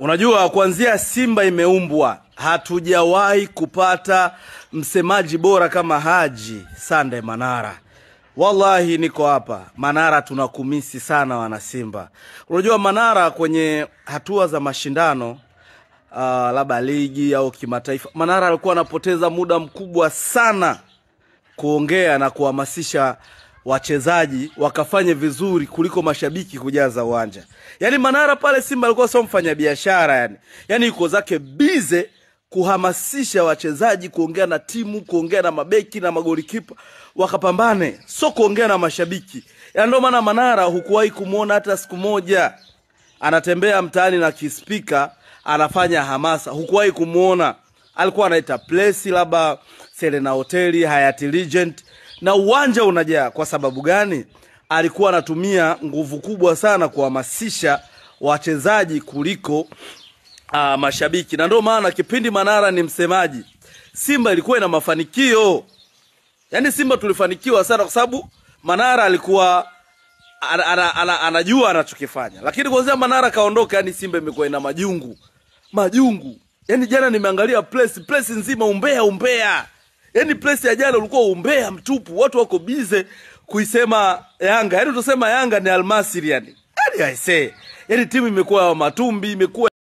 Unajua, kuanzia Simba imeumbwa hatujawahi kupata msemaji bora kama Haji Sande Manara. Wallahi niko hapa Manara, tunakumisi sana wana Simba. Unajua Manara kwenye hatua za mashindano labda ligi au kimataifa, Manara alikuwa anapoteza muda mkubwa sana kuongea na kuhamasisha wachezaji wakafanye vizuri kuliko mashabiki kujaza uwanja. Yaani Manara pale Simba alikuwa sio mfanyabiashara yani. Yaani yuko zake bize kuhamasisha wachezaji, kuongea na timu, kuongea na mabeki na magolikipa wakapambane, sio kuongea na mashabiki. Yaani ndio maana Manara hukuwahi kumuona hata siku moja anatembea mtaani na kispika anafanya hamasa, hukuwahi kumuona. Alikuwa anaita place labda Serena Hoteli, Hyatt Regent, na uwanja unajaa. Kwa sababu gani? Alikuwa anatumia nguvu kubwa sana kuhamasisha wachezaji kuliko mashabiki. Na ndio maana kipindi Manara ni msemaji, Simba ilikuwa ina mafanikio. Yaani Simba tulifanikiwa sana kwa sababu Manara alikuwa anajua anachokifanya. Lakini kwanza Manara kaondoka, yani Simba imekuwa ina majungu. Majungu. Yaani jana nimeangalia place nzima umbea. Yaani place ya jana ulikuwa umbea mtupu. Watu wako bize kuisema Yanga. Yaani utasema Yanga ni Almasiri yani. Yaani I say. Yaani timu imekuwa matumbi, imekuwa